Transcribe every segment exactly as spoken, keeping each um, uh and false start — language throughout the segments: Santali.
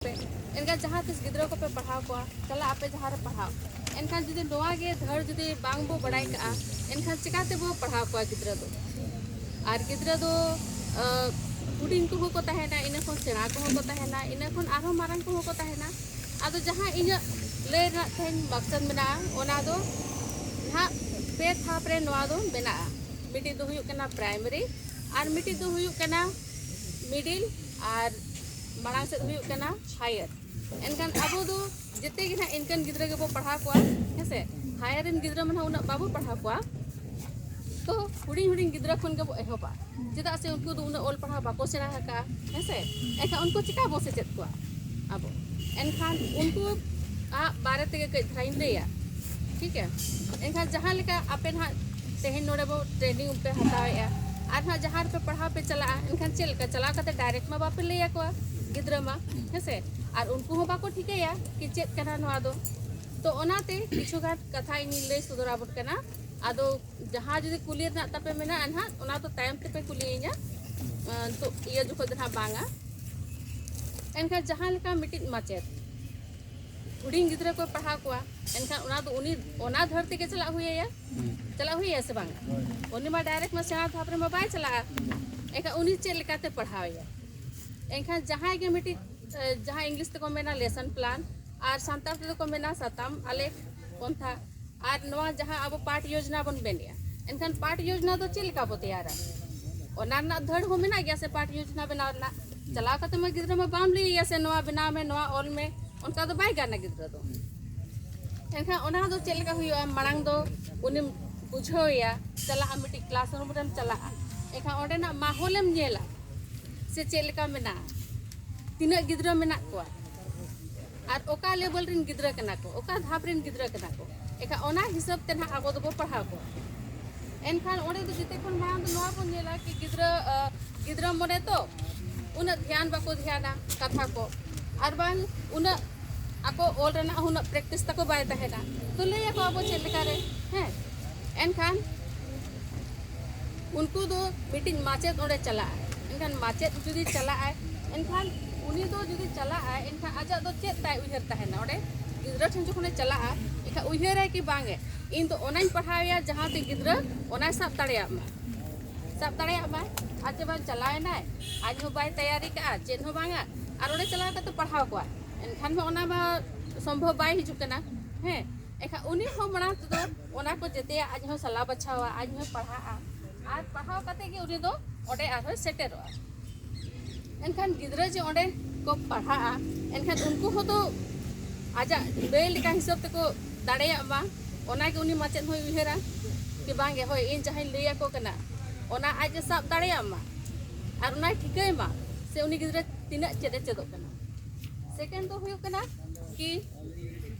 ᱯᱮ᱾ ᱮᱱᱠᱷᱟᱱ ᱡᱟᱦᱟᱸ ᱛᱤᱥ ᱜᱤᱫᱽᱨᱟᱹ ᱠᱚᱯᱮ ᱯᱟᱲᱦᱟᱣ ᱠᱚᱣᱟ, ᱪᱟᱞᱟᱜ ᱟᱯᱮ ᱡᱟᱦᱟᱸ ᱨᱮ ᱯᱟᱲᱦᱟᱣ, ᱮᱱᱠᱷᱟᱱ ᱡᱩᱫᱤ ᱱᱚᱣᱟ ᱜᱮ ᱫᱷᱟᱹᱲ ᱡᱩᱫᱤ ᱵᱟᱝ ᱵᱚ ᱵᱟᱲᱟᱭ ᱠᱟᱜᱼᱟ, ᱮᱱᱠᱷᱟᱱ ᱪᱤᱠᱟ ᱛᱮᱵᱚ ᱯᱟᱲᱦᱟᱣ ᱠᱚᱣᱟ ᱜᱤᱫᱽᱨᱟᱹ ᱫᱚ? ᱟᱨ ᱜᱤᱫᱽᱨᱟᱹ ᱫᱚ ᱦᱩᱰᱤᱧ ᱠᱚᱦᱚᱸ ᱠᱚ ᱛᱟᱦᱮᱱᱟ, ᱤᱱᱟᱹ ᱠᱷᱚᱱ ᱥᱮᱬᱟ ᱠᱚᱦᱚᱸ ᱠᱚ ᱛᱟᱦᱮᱱᱟ, ᱤᱱᱟᱹ ᱠᱷᱚᱱ ᱟᱨᱦᱚᱸ ᱢᱟᱨᱟᱝ ᱠᱚᱦᱚᱸ ᱠᱚ ᱛᱟᱦᱮᱱᱟ᱾ ᱟᱫᱚ ᱡᱟᱦᱟᱸ ᱤᱧᱟᱹᱜ ᱞᱟᱹᱭ ᱨᱮᱱᱟᱜ ᱛᱮᱦᱮᱧ ᱢᱟᱠᱥᱟᱫ ᱢᱮᱱᱟᱜᱼᱟ, ᱚᱱᱟ ᱫᱚ ᱱᱟᱦᱟᱜ ᱯᱮ ᱫᱷᱟᱯ ᱨᱮ ᱱᱚᱣᱟ ᱫᱚ ᱢᱮᱱᱟᱜᱼᱟ᱾ ᱢᱤᱫᱴᱤᱡ ᱫᱚ ᱦᱩᱭᱩᱜ ᱠᱟᱱᱟ ᱯᱨᱟᱭᱢᱟᱨᱤ, ᱟᱨ ᱢᱤᱫᱴᱤᱡ ᱫᱚ ᱦᱩᱭᱩᱜ ᱠᱟᱱᱟ ᱢᱤᱰᱤᱞ, ᱟᱨ ᱢᱟᱲᱟᱝ ᱥᱮᱫ ᱦᱩᱭᱩᱜ ᱠᱟᱱᱟ ᱦᱟᱭᱟᱨ᱾ ᱮᱱᱠᱷᱟᱱ ᱟᱵᱚ ᱫᱚ ᱡᱮᱛᱮ ᱜᱮ ᱱᱟᱦᱟᱜ ᱤᱱᱠᱟᱹᱱ ᱜᱤᱫᱽᱨᱟᱹ ᱜᱮᱵᱚ ᱯᱟᱲᱦᱟᱣ ᱠᱚᱣᱟ, ᱦᱮᱸ ᱥᱮ? ᱦᱟᱭᱟᱨ ᱨᱮᱱ ᱜᱤᱫᱽᱨᱟᱹ ᱢᱟ ᱱᱟᱦᱟᱜ ᱩᱱᱟᱹᱜ ᱵᱟᱵᱚ ᱯᱟᱲᱦᱟᱣ ᱠᱚᱣᱟ᱾ ᱛᱚ ᱦᱩᱰᱤᱧ ᱦᱩᱰᱤᱧ ᱜᱤᱫᱽᱨᱟᱹ ᱠᱷᱚᱱ ᱜᱮᱵᱚ ᱮᱦᱚᱵᱟ, ᱪᱮᱫᱟᱜ ᱥᱮ ᱩᱱᱠᱩ ᱫᱚ ᱩᱱᱟᱹᱜ ᱚᱞ ᱯᱟᱲᱦᱟᱣ ᱵᱟᱠᱚ ᱥᱮᱬᱟ ᱟᱠᱟᱫᱼᱟ, ᱦᱮᱸ ᱥᱮ? ᱮᱱᱠᱷᱟᱱ ᱩᱱᱠᱩ ᱪᱤᱠᱟ ᱵᱚ ᱥᱮᱪᱮᱫ ᱠᱚᱣᱟ ᱟᱵᱚ? ᱮᱱᱠᱷᱟᱱ ᱩᱱᱠᱩ ᱟᱜ ᱵᱟᱨᱮ ᱛᱮᱜᱮ ᱠᱟᱹᱡ ᱫᱷᱟᱨᱟᱧ ᱞᱟᱹᱭᱟ, ᱴᱷᱤᱠ ᱜᱮᱭᱟ? ᱮᱱᱠᱷᱟᱱ ᱡᱟᱦᱟᱸ ᱞᱮᱠᱟ ᱟᱯᱮ ᱱᱟᱦᱟᱜ ᱛᱮᱦᱮᱧ ᱱᱚᱰᱮ ᱵᱚ ᱴᱨᱮᱱᱤᱝ ᱯᱮ ᱦᱟᱛᱟᱣᱮᱫᱼᱟ, ᱟᱨ ᱱᱟᱦᱟᱜ ᱡᱟᱦᱟᱸ ᱨᱮᱯᱮ ᱯᱟᱲᱦᱟᱣ ᱯᱮ ᱪᱟᱞᱟᱜᱼᱟ, ᱮᱱᱠᱷᱟᱱ ᱪᱮᱫ ᱞᱮᱠᱟ ᱪᱟᱞᱟᱣ ᱠᱟᱛᱮ ᱰᱟᱭᱨᱮᱠᱴ ᱢᱟ ᱵᱟᱯᱮ ᱞᱟᱹᱭ ᱟᱠᱚᱣᱟ ᱜᱤᱫᱽᱨᱟᱹ ᱢᱟ, ᱦᱮᱸ ᱥᱮ? ᱟᱨ ᱩᱱᱠᱩ ᱦᱚᱸ ᱵᱟᱠᱚ ᱴᱷᱤᱠᱟᱹᱭᱟ ᱠᱤ ᱪᱮᱫ ᱠᱟᱱᱟ ᱱᱚᱣᱟ ᱫᱚ᱾ ᱛᱚ ᱚᱱᱟᱛᱮ ᱠᱤᱪᱷᱩ ᱜᱟᱱ ᱠᱟᱛᱷᱟ ᱤᱧᱤᱧ ᱞᱟᱹᱭ ᱥᱚᱫᱚᱨ ᱟᱵᱚᱱ ᱠᱟᱱᱟ᱾ ᱟᱫᱚ ᱡᱟᱦᱟᱸ ᱡᱩᱫᱤ ᱠᱩᱞᱤ ᱨᱮᱱᱟᱜ ᱛᱟᱯᱮ ᱢᱮᱱᱟᱜᱼᱟ ᱱᱟᱦᱟᱜ, ᱚᱱᱟ ᱫᱚ ᱛᱟᱭᱚᱢ ᱛᱮᱯᱮ ᱠᱩᱞᱤᱭᱤᱧᱟ, ᱟᱸ, ᱱᱤᱛᱚᱜ ᱤᱭᱟᱹ ᱡᱚᱠᱷᱚᱱ ᱫᱚ ᱱᱟᱦᱟᱜ ᱵᱟᱝᱟ᱾ ᱮᱱᱠᱷᱟᱱ ᱡᱟᱦᱟᱸ ᱞᱮᱠᱟ ᱢᱤᱫᱴᱤᱡ ᱢᱟᱪᱮᱫ ᱦᱩᱰᱤᱧ ᱜᱤᱫᱽᱨᱟᱹ ᱠᱚ ᱯᱟᱲᱦᱟᱣ ᱠᱚᱣᱟ, ᱮᱱᱠᱷᱟᱱ ᱚᱱᱟ ᱫᱚ ᱩᱱᱤ ᱚᱱᱟ ᱫᱷᱟᱹᱨᱛᱤ ᱜᱮ ᱪᱟᱞᱟᱜ ᱦᱩᱭᱟᱭᱟ, ᱪᱟᱞᱟᱜ ᱦᱩᱭᱟᱭᱟ ᱥᱮ ᱵᱟᱝᱟ? ᱩᱱᱤ ᱢᱟ ᱰᱟᱭᱨᱮᱠᱴ ᱢᱟ ᱥᱮᱬᱟ ᱫᱷᱟᱯ ᱨᱮᱢᱟ ᱵᱟᱭ ᱪᱟᱞᱟᱜᱼᱟ᱾ ᱮᱱᱠᱷᱟᱱ ᱩᱱᱤ ᱪᱮᱫ ᱞᱮᱠᱟᱛᱮ ᱯᱟᱲᱦᱟᱣᱮᱭᱟ? ᱮᱱᱠᱷᱟᱱ ᱡᱟᱦᱟᱸᱭ ᱜᱮ ᱢᱤᱫᱴᱤᱡ, ᱮ, ᱡᱟᱦᱟᱸ ᱤᱝᱞᱤᱥ ᱛᱮᱠᱚ ᱢᱮᱱᱟ ᱞᱮᱥᱚᱱ ᱯᱞᱟᱱ, ᱟᱨ ᱥᱟᱱᱛᱟᱲ ᱛᱮᱫᱚ ᱠᱚ ᱢᱮᱱᱟ ᱥᱟᱛᱟᱢ ᱟᱞᱮᱠᱷ ᱯᱚᱱᱛᱷᱟ, ᱟᱨ ᱱᱚᱣᱟ ᱡᱟᱦᱟᱸ ᱟᱵᱚ ᱯᱟᱴ ᱭᱳᱡᱽᱱᱟ ᱵᱚᱱ ᱢᱮᱱᱮᱜᱼᱟ, ᱮᱱᱠᱷᱟᱱ ᱯᱟᱴ ᱭᱳᱡᱽᱱᱟ ᱫᱚ ᱪᱮᱫ ᱞᱮᱠᱟ ᱵᱚ ᱛᱮᱭᱟᱨᱟ? ᱚᱱᱟ ᱨᱮᱱᱟᱜ ᱫᱷᱟᱹᱲ ᱦᱚᱸ ᱢᱮᱱᱟᱜ ᱜᱮᱭᱟ ᱥᱮ ᱯᱟᱴ ᱭᱳᱡᱽᱱᱟ ᱵᱮᱱᱟᱣ ᱨᱮᱱᱟᱜ? ᱪᱟᱞᱟᱣ ᱠᱟᱛᱮ ᱢᱟ ᱜᱤᱫᱽᱨᱟᱹ ᱢᱟ ᱵᱟᱢ ᱞᱟᱹᱭ ᱟᱭᱟ ᱥᱮ ᱱᱚᱣᱟ ᱵᱮᱱᱟᱣ ᱢᱮ, ᱱᱚᱣᱟ ᱚᱞ ᱢᱮ, ᱚᱱᱠᱟ ᱫᱚ ᱵᱟᱭ ᱜᱟᱱᱟ ᱜᱤᱫᱽᱨᱟᱹ ᱫᱚ᱾ ᱮᱱᱠᱷᱟᱱ ᱚᱱᱟ ᱫᱚ ᱪᱮᱫ ᱞᱮᱠᱟ ᱦᱩᱭᱩᱜᱼᱟ? ᱢᱟᱲᱟᱝ ᱫᱚ ᱩᱱᱤᱢ ᱵᱩᱡᱷᱟᱹᱣ ᱮᱭᱟ, ᱪᱟᱞᱟᱜᱼᱟ ᱢᱤᱫᱴᱤᱡ ᱠᱞᱟᱥᱨᱩᱢ ᱨᱮᱢ ᱪᱟᱞᱟᱜᱼᱟ, ᱮᱱᱠᱷᱟᱱ ᱚᱸᱰᱮᱱᱟᱜ ᱢᱟᱦᱚᱞᱮᱢ ᱧᱮᱞᱟ ᱥᱮ ᱪᱮᱫ ᱞᱮᱠᱟ ᱢᱮᱱᱟᱜᱼᱟ, ᱛᱤᱱᱟᱹᱜ ᱜᱤᱫᱽᱨᱟᱹ ᱢᱮᱱᱟᱜ ᱠᱚᱣᱟ ᱟᱨ ᱚᱠᱟ ᱞᱮᱵᱮᱞ ᱨᱮᱱ ᱜᱤᱫᱽᱨᱟᱹ ᱠᱟᱱᱟ ᱠᱚ, ᱚᱠᱟ ᱫᱷᱟᱯ ᱨᱮᱱ ᱜᱤᱫᱽᱨᱟᱹ ᱠᱟᱱᱟ ᱠᱚ, ᱮᱱᱠᱷᱟᱱ ᱚᱱᱟ ᱦᱤᱥᱟᱹᱵ ᱛᱮ ᱱᱟᱦᱟᱜ ᱟᱵᱚ ᱫᱚᱵᱚ ᱯᱟᱲᱦᱟᱣ ᱠᱚᱣᱟ᱾ ᱮᱱᱠᱷᱟᱱ ᱚᱸᱰᱮ ᱫᱚ ᱡᱮᱛᱮ ᱠᱷᱚᱱ ᱢᱟᱲᱟᱝ ᱫᱚ ᱱᱚᱣᱟ ᱵᱚᱱ ᱧᱮᱞᱟ ᱠᱤ ᱜᱤᱫᱽᱨᱟᱹ, ᱟ, ᱜᱤᱫᱽᱨᱟᱹ ᱢᱚᱱᱮ ᱛᱚ ᱩᱱᱟᱹᱜ ᱫᱷᱮᱭᱟᱱ ᱵᱟᱠᱚ ᱫᱷᱮᱭᱟᱱᱟ ᱠᱟᱛᱷᱟ ᱠᱚ, ᱟᱨ ᱵᱟᱝ ᱩᱱᱟᱹᱜ ᱟᱠᱚ ᱚᱞ ᱨᱮᱱᱟᱜ ᱦᱚᱸ ᱩᱱᱟᱹᱜ ᱯᱨᱮᱠᱴᱤᱥ ᱛᱟᱠᱚ ᱵᱟᱭ ᱛᱟᱦᱮᱱᱟ᱾ ᱛᱚ ᱞᱟᱹᱭ ᱟᱠᱚ ᱟᱵᱚ ᱪᱮᱫ ᱞᱮᱠᱟᱨᱮ, ᱦᱮᱸ? ᱮᱱᱠᱷᱟᱱ ᱩᱱᱠᱩ ᱫᱚ ᱢᱤᱫᱴᱤᱡ ᱢᱟᱪᱮᱫ ᱚᱸᱰᱮ ᱪᱟᱞᱟᱜᱼᱟᱭ, ᱮᱱᱠᱷᱟᱱ ᱢᱟᱪᱮᱫ ᱡᱩᱫᱤ ᱪᱟᱞᱟᱜᱼᱟᱭ, ᱮᱱᱠᱷᱟᱱ ᱩᱱᱤ ᱫᱚ ᱡᱩᱫᱤ ᱪᱟᱞᱟᱜᱼᱟᱭ, ᱮᱱᱠᱷᱟᱱ ᱟᱡᱟᱜ ᱫᱚ ᱪᱮᱫ ᱛᱟᱭ ᱩᱭᱦᱟᱹᱨ ᱛᱟᱦᱮᱱᱟ? ᱚᱸᱰᱮ ᱜᱤᱫᱽᱨᱟᱹ ᱴᱷᱮᱱ ᱡᱚᱠᱷᱚᱱᱮ ᱪᱟᱞᱟᱜᱼᱟ, ᱮᱱᱠᱷᱟᱱ ᱩᱭᱦᱟᱹᱨᱟᱭ ᱠᱤ ᱵᱟᱝᱮ, ᱤᱧ ᱫᱚ ᱚᱱᱟᱧ ᱯᱟᱲᱦᱟᱣᱮᱭᱟ ᱡᱟᱦᱟᱸᱛᱮ ᱜᱤᱫᱽᱨᱟᱹ ᱚᱱᱟᱭ ᱥᱟᱵ ᱫᱟᱲᱮᱭᱟᱜ ᱢᱟ, ᱥᱟᱵ ᱫᱟᱲᱮᱭᱟᱜ ᱢᱟᱭ᱾ ᱟᱨ ᱡᱮ ᱵᱟᱝ ᱪᱟᱞᱟᱣᱮᱱᱟᱭ, ᱟᱡ ᱦᱚᱸ ᱵᱟᱭ ᱛᱮᱭᱟᱨᱤ ᱠᱟᱜᱼᱟ, ᱪᱮᱫ ᱦᱚᱸ ᱵᱟᱝᱟ, ᱟᱨ ᱚᱸᱰᱮ ᱪᱟᱞᱟᱣ ᱠᱟᱛᱮ ᱯᱟᱲᱦᱟᱣ ᱠᱚᱣᱟ, ᱮᱱᱠᱷᱟᱱ ᱢᱟ ᱚᱱᱟ ᱢᱟ ᱥᱚᱢᱵᱷᱚᱵ ᱵᱟᱭ ᱦᱤᱡᱩᱜ ᱠᱟᱱᱟ᱾ ᱦᱮᱸ, ᱮᱱᱠᱷᱟᱱ ᱩᱱᱤ ᱦᱚᱸ ᱢᱟᱲᱟᱝ ᱛᱮᱫᱚ ᱚᱱᱟ ᱠᱚ ᱡᱮᱛᱮᱭᱟᱜ ᱟᱡ ᱦᱚᱸ ᱥᱟᱞᱟ ᱵᱟᱪᱷᱟᱣᱟ, ᱟᱡ ᱦᱚᱸ ᱯᱟᱲᱦᱟᱜᱼᱟ, ᱟᱨ ᱯᱟᱲᱦᱟᱣ ᱠᱟᱛᱮ ᱜᱮ ᱩᱱᱤ ᱫᱚ ᱚᱸᱰᱮ ᱟᱨᱦᱚᱸᱭ ᱥᱮᱴᱮᱨᱚᱜᱼᱟ᱾ ᱮᱱᱠᱷᱟᱱ ᱜᱤᱫᱽᱨᱟᱹ ᱡᱮ ᱚᱸᱰᱮ ᱠᱚ ᱯᱟᱲᱦᱟᱜᱼᱟ, ᱮᱱᱠᱷᱟᱱ ᱩᱱᱠᱩ ᱦᱚᱸ ᱫᱚ ᱟᱡᱟᱜ ᱞᱟᱹᱭ ᱞᱮᱠᱟ ᱦᱤᱥᱟᱹᱵ ᱛᱮᱠᱚ ᱫᱟᱲᱮᱭᱟᱜ ᱢᱟ, ᱚᱱᱟᱜᱮ ᱩᱱᱤ ᱢᱟᱪᱮᱫ ᱦᱚᱸᱭ ᱩᱭᱦᱟᱹᱨᱟ ᱠᱤ ᱵᱟᱝᱜᱮ, ᱦᱳᱭ, ᱤᱧ ᱡᱟᱦᱟᱸᱧ ᱞᱟᱹᱭ ᱟᱠᱚ ᱠᱟᱱᱟ, ᱚᱱᱟ ᱟᱡ ᱮ ᱥᱟᱵ ᱫᱟᱲᱮᱭᱟᱜ ᱢᱟ, ᱟᱨ ᱚᱱᱟᱭ ᱴᱷᱤᱠᱟᱹᱭ ᱢᱟ ᱥᱮ ᱩᱱᱤ ᱜᱤᱫᱽᱨᱟᱹ ᱛᱤᱱᱟᱹᱜ ᱪᱮᱫ ᱮ ᱪᱮᱫᱚᱜ ᱠᱟᱱᱟ᱾ ᱥᱮᱠᱮᱱᱰ ᱫᱚ ᱦᱩᱭᱩᱜ ᱠᱟᱱᱟ ᱠᱤ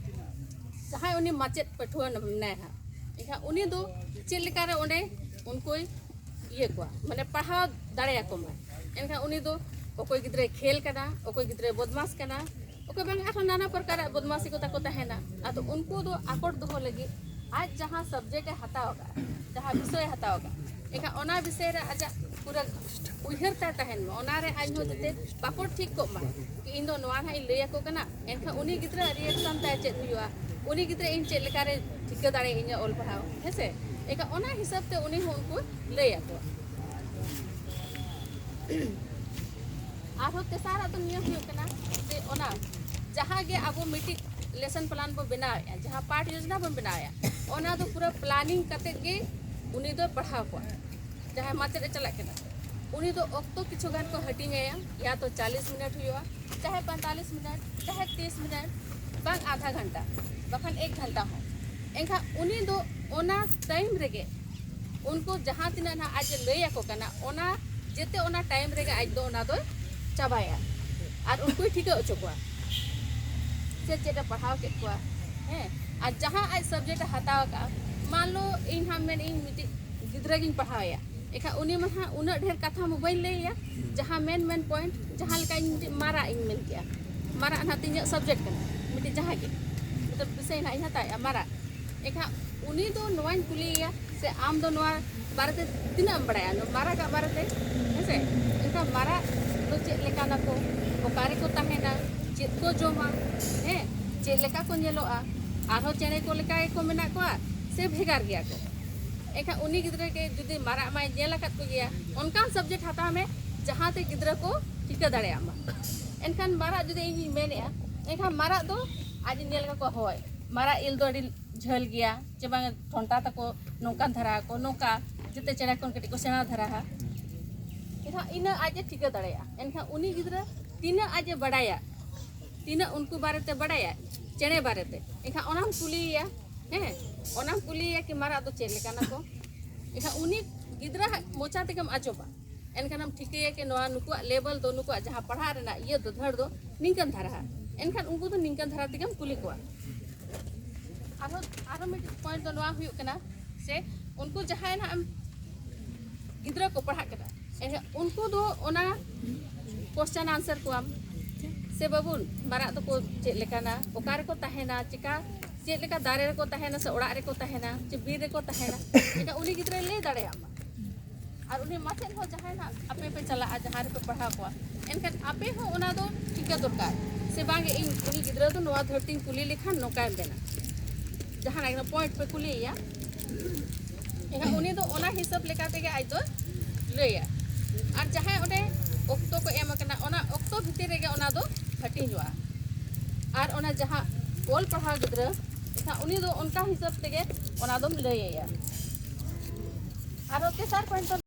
ᱡᱟᱦᱟᱸᱭ ᱩᱱᱤ ᱢᱟᱪᱮᱫ ᱯᱟᱹᱴᱷᱩᱣᱟᱹ ᱢᱮᱱᱟᱭᱟ ᱦᱟᱸᱜ, ᱮᱱᱠᱷᱟᱱ ᱩᱱᱤ ᱫᱚ ᱪᱮᱫ ᱞᱮᱠᱟᱨᱮ ᱚᱸᱰᱮ ᱩᱱᱠᱩᱭ ᱤᱭᱟᱹ ᱠᱚᱣᱟ, ᱢᱟᱱᱮ ᱯᱟᱲᱦᱟᱣ ᱫᱟᱲᱮᱭᱟᱠᱚ ᱢᱟᱭ᱾ ᱮᱱᱠᱷᱟᱱ ᱩᱱᱤ ᱫᱚ ᱚᱠᱚᱭ ᱜᱤᱫᱽᱨᱟᱹᱭ ᱠᱷᱮᱞ ᱠᱟᱱᱟ, ᱚᱠᱚᱭ ᱜᱤᱫᱽᱨᱟᱹᱭ ᱵᱚᱫᱢᱟᱥ ᱠᱟᱱᱟ, ᱚᱠᱚᱭ ᱵᱟᱝ ᱟᱨᱦᱚᱸ ᱱᱟᱱᱟ ᱯᱨᱚᱠᱟᱨᱟᱜ ᱵᱚᱫᱢᱟᱥᱤ ᱠᱚ ᱛᱟᱠᱚ ᱛᱟᱦᱮᱱᱟ᱾ ᱟᱫᱚ ᱩᱱᱠᱩ ᱫᱚ ᱟᱠᱚᱴ ᱫᱚᱦᱚ ᱞᱟᱹᱜᱤᱫ ᱟᱡ ᱡᱟᱦᱟᱸ ᱥᱟᱵᱡᱮᱠᱴ ᱮ ᱦᱟᱛᱟᱣ ᱟᱠᱟᱫᱼᱟ, ᱡᱟᱦᱟᱸ ᱵᱤᱥᱚᱭ ᱮ ᱦᱟᱛᱟᱣ ᱟᱠᱟᱫᱼᱟ, ᱮᱱᱠᱷᱟᱱ ᱚᱱᱟ ᱵᱤᱥᱚᱭ ᱨᱮ ᱟᱡᱟᱜ ᱯᱩᱨᱟᱹ ᱩᱭᱦᱟᱹᱨ ᱛᱟᱭ ᱛᱟᱦᱮᱱ ᱢᱟ, ᱚᱱᱟᱨᱮ ᱟᱡ ᱦᱚᱸ ᱡᱟᱛᱮ ᱵᱟᱠᱚ ᱴᱷᱤᱠ ᱠᱚᱜ ᱢᱟ᱾ ᱤᱧ ᱫᱚ ᱱᱚᱣᱟ ᱱᱟᱦᱟᱜ ᱤᱧ ᱞᱟᱹᱭ ᱟᱠᱚ ᱠᱟᱱᱟ, ᱮᱱᱠᱷᱟᱱ ᱩᱱᱤ ᱜᱤᱫᱽᱨᱟᱹ ᱨᱤᱭᱮᱠᱥᱚᱱ ᱛᱟᱭ ᱪᱮᱫ ᱦᱩᱭᱩᱜᱼᱟ, ᱩᱱᱤ ᱜᱤᱫᱽᱨᱟᱹ ᱤᱧ ᱪᱮᱫ ᱞᱮᱠᱟᱨᱮ ᱴᱷᱤᱠᱟᱹ ᱫᱟᱲᱮᱭᱟᱜᱼᱟ ᱤᱧᱟᱹᱜ ᱚᱞ ᱯᱟᱲᱦᱟᱣ, ᱦᱮᱸ ᱥᱮ? ᱮᱱᱠᱷᱟᱱ ᱚᱱᱟ ᱦᱤᱥᱟᱹᱵ ᱛᱮ ᱩᱱᱤ ᱦᱚᱸ ᱩᱱᱠᱩ ᱞᱟᱹᱭ ᱟᱠᱚᱣᱟ᱾ ᱟᱨᱦᱚᱸ ᱛᱮᱥᱟᱨᱟᱜ ᱫᱚ ᱱᱤᱭᱟᱹ ᱦᱩᱭᱩᱜ ᱠᱟᱱᱟ ᱡᱮ ᱚᱱᱟ ᱡᱟᱦᱟᱸ ᱜᱮ ᱟᱵᱚ ᱢᱤᱫᱴᱤᱡ ᱞᱮᱥᱚᱱ ᱯᱞᱟᱱ ᱵᱚ ᱵᱮᱱᱟᱣᱮᱫᱼᱟ, ᱡᱟᱦᱟᱸ ᱯᱟᱴ ᱭᱳᱡᱽᱱᱟ ᱵᱚᱱ ᱵᱮᱱᱟᱣᱮᱫᱼᱟ, ᱚᱱᱟ ᱫᱚ ᱯᱩᱨᱟᱹ ᱯᱞᱟᱱᱤᱝ ᱠᱟᱛᱮᱫ ᱜᱮ ᱩᱱᱤ ᱫᱚᱭ ᱯᱟᱲᱦᱟᱣ ᱠᱚᱣᱟ᱾ ᱡᱟᱦᱟᱸᱭ ᱢᱟᱪᱮᱫ ᱮ ᱪᱟᱞᱟᱜ ᱠᱟᱱᱟ, ᱩᱱᱤ ᱫᱚ ᱚᱠᱛᱚ ᱠᱤᱪᱷᱩ ᱜᱟᱱ ᱠᱚ ᱦᱟᱹᱴᱤᱧ ᱟᱭᱟ, ᱭᱟ ᱛᱚ ᱪᱟᱞᱤᱥ ᱢᱤᱱᱤᱴ ᱦᱩᱭᱩᱜᱼᱟ, ᱪᱟᱦᱮ ᱯᱟᱸᱭᱛᱟᱞᱤᱥ ᱢᱤᱱᱤᱴ, ᱪᱟᱦᱮ ᱛᱤᱥ ᱢᱤᱱᱤᱴ, ᱵᱟᱝ ᱟᱫᱷᱟ ᱜᱷᱚᱱᱴᱟ, ᱵᱟᱠᱷᱟᱱ ᱮᱠ ᱜᱷᱚᱱᱴᱟ ᱦᱚᱸ᱾ ᱮᱱᱠᱷᱟᱱ ᱩᱱᱤ ᱫᱚ ᱚᱱᱟ ᱴᱟᱭᱤᱢ ᱨᱮᱜᱮ ᱩᱱᱠᱩ ᱡᱟᱦᱟᱸ ᱛᱤᱱᱟᱹᱜ ᱱᱟᱦᱟᱜ ᱟᱡ ᱮ ᱞᱟᱹᱭ ᱟᱠᱚ ᱠᱟᱱᱟ, ᱚᱱᱟ ᱡᱮᱛᱮ ᱚᱱᱟ ᱴᱟᱭᱤᱢ ᱨᱮᱜᱮ ᱟᱡ ᱫᱚ ᱚᱱᱟ ᱫᱚᱭ ᱪᱟᱵᱟᱭᱟ᱾ ᱟᱨ ᱩᱱᱠᱩᱭ ᱴᱷᱤᱠᱟᱹ ᱦᱚᱪᱚ ᱠᱚᱣᱟ ᱥᱮ ᱪᱮᱫ ᱮ ᱯᱟᱲᱦᱟᱣ ᱠᱮᱫ ᱠᱚᱣᱟ᱾ ᱦᱮᱸ, ᱟᱨ ᱡᱟᱦᱟᱸ ᱟᱡ ᱥᱟᱵᱡᱮᱠᱴ ᱮ ᱦᱟᱛᱟᱣ ᱟᱠᱟᱫᱼᱟ, ᱢᱟᱱ ᱞᱚ ᱤᱧ ᱦᱟᱸᱜ ᱢᱮᱱ ᱤᱧ ᱢᱤᱫᱴᱤᱡ ᱜᱤᱫᱽᱨᱟᱹ ᱜᱤᱧ ᱯᱟᱲᱦᱟᱣᱮᱭᱟ, ᱮᱱᱠᱷᱟᱱ ᱩᱱᱤ ᱢᱟ ᱦᱟᱸᱜ ᱩᱱᱟᱹᱜ ᱰᱷᱮᱨ ᱠᱟᱛᱷᱟ ᱢᱟ ᱵᱟᱹᱧ ᱞᱟᱹᱭ ᱟᱭᱟ᱾ ᱡᱟᱦᱟᱸ ᱢᱮᱱ ᱢᱮᱱ ᱯᱚᱭᱮᱱᱴ, ᱡᱟᱦᱟᱸ ᱞᱮᱠᱟ ᱤᱧ ᱢᱤᱫᱴᱤᱡ ᱢᱟᱨᱟᱜ ᱤᱧ ᱢᱮᱱ ᱠᱮᱜᱼᱟ, ᱢᱟᱨᱟᱜ ᱱᱟᱦᱟᱜ ᱛᱤᱧᱟᱹᱜ ᱥᱟᱵᱡᱮᱠᱴ ᱠᱟᱱᱟ, ᱢᱤᱫᱴᱤᱡ ᱡᱟᱦᱟᱸ ᱜᱮ, ᱢᱚᱛᱞᱚᱵ ᱵᱤᱥᱚᱭ ᱱᱟᱦᱟᱜ ᱤᱧ ᱦᱟᱛᱟᱣᱮᱜᱼᱟ, ᱢᱟᱨᱟᱜ᱾ ᱮᱱᱠᱷᱟᱱ ᱩᱱᱤ ᱫᱚ ᱱᱚᱣᱟᱧ ᱠᱩᱞᱤᱭᱮᱭᱟ, ᱥᱮ ᱟᱢ ᱫᱚ ᱱᱚᱣᱟ ᱵᱟᱨᱮᱛᱮ ᱛᱤᱱᱟᱹᱜ ᱮᱢ ᱵᱟᱲᱟᱭᱟ, ᱱᱚᱣᱟ ᱢᱟᱨᱟᱜᱟᱜ ᱵᱟᱨᱮᱛᱮ? ᱦᱮᱸ ᱥᱮ? ᱮᱱᱠᱷᱟᱱ ᱢᱟᱨᱟᱜ ᱫᱚ ᱪᱮᱫ ᱞᱮᱠᱟᱱᱟ ᱠᱚ, ᱚᱠᱟ ᱨᱮᱠᱚ ᱛᱟᱦᱮᱱᱟ, ᱪᱮᱫ ᱠᱚ ᱡᱚᱢᱟ, ᱦᱮᱸ, ᱪᱮᱫ ᱞᱮᱠᱟ ᱠᱚ ᱧᱮᱞᱚᱜᱼᱟ, ᱟᱨᱦᱚᱸ ᱪᱮᱬᱮ ᱠᱚ ᱞᱮᱠᱟ ᱜᱮᱠᱚ ᱢᱮᱱᱟᱜ ᱠᱚᱣᱟ ᱥᱮ ᱵᱷᱮᱜᱟᱨ ᱜᱮᱭᱟ ᱠᱚ᱾ ᱮᱱᱠᱷᱟᱱ ᱩᱱᱤ ᱜᱤᱫᱽᱨᱟᱹ ᱜᱮ ᱡᱩᱫᱤ ᱢᱟᱨᱟᱜ ᱢᱟᱭ ᱧᱮᱞ ᱟᱠᱟᱫ ᱠᱚᱜᱮᱭᱟ, ᱚᱱᱠᱟᱱ subject ᱦᱟᱛᱟᱣ ᱢᱮ ᱡᱟᱦᱟᱸᱛᱮ ᱜᱤᱫᱽᱨᱟᱹ ᱠᱚ ᱴᱷᱤᱠᱟᱹ ᱫᱟᱲᱮᱭᱟᱜ ᱢᱟ᱾ ᱮᱱᱠᱷᱟᱱ ᱢᱟᱨᱟᱜ ᱡᱩᱫᱤ ᱤᱧᱤᱧ ᱢᱮᱱᱮᱫᱼᱟ, ᱮᱱᱠᱷᱟᱱ ᱢᱟᱨᱟᱜ ᱫᱚ ᱟᱡ ᱧᱮᱞ ᱠᱟᱠᱚᱣᱟ, ᱦᱳᱭ, ᱢᱟᱨᱟᱜ ᱤᱞ ᱫᱚ ᱟᱹᱰᱤ ᱡᱷᱟᱹᱞ ᱜᱮᱭᱟ, ᱪᱮ ᱵᱟᱝ ᱴᱷᱚᱱᱴᱟ ᱛᱟᱠᱚ ᱱᱚᱝᱠᱟᱱ ᱫᱷᱟᱨᱟ ᱟᱠᱚ, ᱱᱚᱝᱠᱟ ᱡᱮᱛᱮ ᱪᱮᱬᱮ ᱠᱷᱚᱱ ᱠᱟᱹᱴᱤᱡ ᱠᱚ ᱥᱮᱬᱟ ᱫᱷᱟᱨᱟᱦᱟ᱾ ᱮᱱᱠᱷᱟᱱ ᱤᱱᱟᱹ ᱟᱡ ᱮ ᱴᱷᱤᱠᱟᱹ ᱫᱟᱲᱮᱭᱟᱜᱼᱟ᱾ ᱮᱱᱠᱷᱟᱱ ᱩᱱᱤ ᱜᱤᱫᱽᱨᱟᱹ ᱛᱤᱱᱟᱹᱜ ᱟᱡ ᱮ ᱵᱟᱲᱟᱭᱟ, ᱛᱤᱱᱟᱹᱜ ᱩᱱᱠᱩ ᱵᱟᱨᱮᱛᱮ ᱵᱟᱲᱟᱭᱟ, ᱪᱮᱬᱮ ᱵᱟᱨᱮᱛᱮ, ᱮᱱᱠᱷᱟᱱ ᱚᱱᱟᱢ ᱠᱩᱞᱤᱭᱮᱭᱟ, ᱦᱮᱸ, ᱚᱱᱟᱢ ᱠᱩᱞᱤᱭᱮᱭᱟ ᱠᱤ ᱢᱟᱨᱟᱜ ᱫᱚ ᱪᱮᱫ ᱞᱮᱠᱟᱱᱟ ᱠᱚ᱾ ᱮᱱᱠᱷᱟᱱ ᱩᱱᱤ ᱜᱤᱫᱽᱨᱟᱹ ᱟᱜ ᱢᱚᱪᱟ ᱛᱮᱜᱮᱢ ᱟᱸᱡᱚᱢᱟ, ᱮᱱᱠᱷᱟᱱᱮᱢ ᱴᱷᱤᱠᱟᱹᱭᱟ ᱠᱤ ᱱᱚᱣᱟ ᱱᱩᱠᱩᱣᱟᱜ level ᱫᱚ, ᱱᱩᱠᱩᱣᱟᱜ ᱡᱟᱦᱟᱸ ᱯᱟᱲᱦᱟᱜ ᱨᱮᱱᱟᱜ ᱤᱭᱟᱹ ᱫᱚ, ᱫᱷᱟᱹᱲ ᱫᱚ ᱱᱤᱝᱠᱟᱹᱱ ᱫᱷᱟᱨᱟ᱾ ᱮᱱᱠᱷᱟᱱ ᱩᱱᱠᱩ ᱫᱚ ᱱᱤᱝᱠᱟᱹᱱ ᱫᱷᱟᱨᱟ ᱛᱮᱜᱮᱢ ᱠᱩᱞᱤ ᱠᱚᱣᱟ᱾ ᱟᱨᱦᱚᱸ, ᱟᱨᱦᱚᱸ ᱢᱤᱫᱴᱤᱡ point ᱫᱚ ᱱᱚᱣᱟ ᱦᱩᱭᱩᱜ ᱠᱟᱱᱟ, ᱥᱮ ᱩᱱᱠᱩ ᱡᱟᱦᱟᱸᱭ ᱱᱟᱦᱟᱜ ᱮᱢ, ᱜᱤᱫᱽᱨᱟᱹ ᱠᱚ ᱯᱟᱲᱦᱟᱜ ᱠᱟᱱᱟ, ᱮᱱᱠᱷᱟᱱ ᱩᱱᱠᱩ ᱫᱚ ᱚᱱᱟ question answer ᱠᱚᱣᱟᱢ, ᱥᱮ ᱵᱟᱹᱵᱩ, ᱢᱟᱨᱟᱜ ᱫᱚᱠᱚ ᱪᱮᱫ ᱞᱮᱠᱟᱱᱟ, ᱚᱠᱟ ᱨᱮᱠᱚ ᱛᱟᱦᱮᱱᱟ, ᱪᱮᱠᱟ, ᱪᱮᱫ ᱞᱮᱠᱟ ᱫᱟᱨᱮ ᱨᱮᱠᱚ ᱛᱟᱦᱮᱱᱟ ᱥᱮ ᱚᱲᱟᱜ ᱨᱮᱠᱚ ᱛᱟᱦᱮᱱᱟ ᱪᱮ ᱵᱤᱨ ᱨᱮᱠᱚ ᱛᱟᱦᱮᱱᱟ, ᱮᱱᱠᱷᱟᱱ ᱩᱱᱤ ᱜᱤᱫᱽᱨᱟᱹᱭ ᱞᱟᱹᱭ ᱫᱟᱲᱮᱭᱟᱜ ᱢᱟ᱾ ᱟᱨ ᱩᱱᱤ ᱢᱟᱪᱮᱫ ᱦᱚᱸ ᱡᱟᱦᱟᱸᱭ ᱱᱟᱜ ᱟᱯᱮ ᱯᱮ ᱪᱟᱞᱟᱜᱼᱟ, ᱡᱟᱦᱟᱸ ᱨᱮᱯᱮ ᱯᱟᱲᱦᱟᱣ ᱠᱚᱣᱟ, ᱮᱱᱠᱷᱟᱱ ᱟᱯᱮ ᱦᱚᱸ ᱚᱱᱟ ᱫᱚ ᱴᱷᱤᱠᱟᱹ ᱫᱚᱨᱠᱟᱨ, ᱥᱮ ᱵᱟᱝ ᱤᱧ ᱩᱱᱤ ᱜᱤᱫᱽᱨᱟᱹ ᱫᱚ ᱱᱚᱣᱟ ᱫᱷᱟᱹᱨᱛᱤᱧ ᱠᱩᱞᱤ ᱞᱮᱠᱷᱟᱱ ᱱᱚᱝᱠᱟᱭ ᱢᱮᱱᱟ, ᱡᱟᱦᱟᱱᱟᱜ ᱜᱮ point ᱯᱮ ᱠᱩᱞᱤᱭᱮᱭᱟ, ᱮᱱᱠᱷᱟᱱ ᱩᱱᱤ ᱫᱚ ᱚᱱᱟ ᱦᱤᱥᱟᱹᱵ ᱞᱮᱠᱟ ᱛᱮᱜᱮ ᱟᱡ ᱫᱚ ᱞᱟᱹᱭᱟ᱾ ᱟᱨ ᱡᱟᱦᱟᱸᱭ ᱚᱸᱰᱮ ᱚᱠᱛᱚ ᱠᱚ ᱮᱢ ᱟᱠᱟᱱᱟ, ᱚᱱᱟ ᱚᱠᱛᱚ ᱵᱷᱤᱛᱤᱨ ᱨᱮᱜᱮ ᱚᱱᱟ ᱫᱚ ᱦᱟᱹᱴᱤᱧᱚᱜᱼᱟ᱾ ᱟᱨ ᱚᱱᱟ ᱡᱟᱦᱟᱸ ᱚᱞ ᱯᱟᱲᱦᱟᱣ ᱜᱤᱫᱽᱨᱟᱹ, ᱮᱱᱠᱷᱟᱱ ᱩᱱᱤ ᱫᱚ ᱚᱱᱠᱟ ᱦᱤᱥᱟᱹᱵ ᱛᱮᱜᱮ ᱚᱱᱟ ᱫᱚᱢ ᱞᱟᱹᱭ ᱟᱭᱟ᱾ ᱟᱨᱦᱚᱸ ᱛᱮᱥᱟᱨ point ᱫᱚ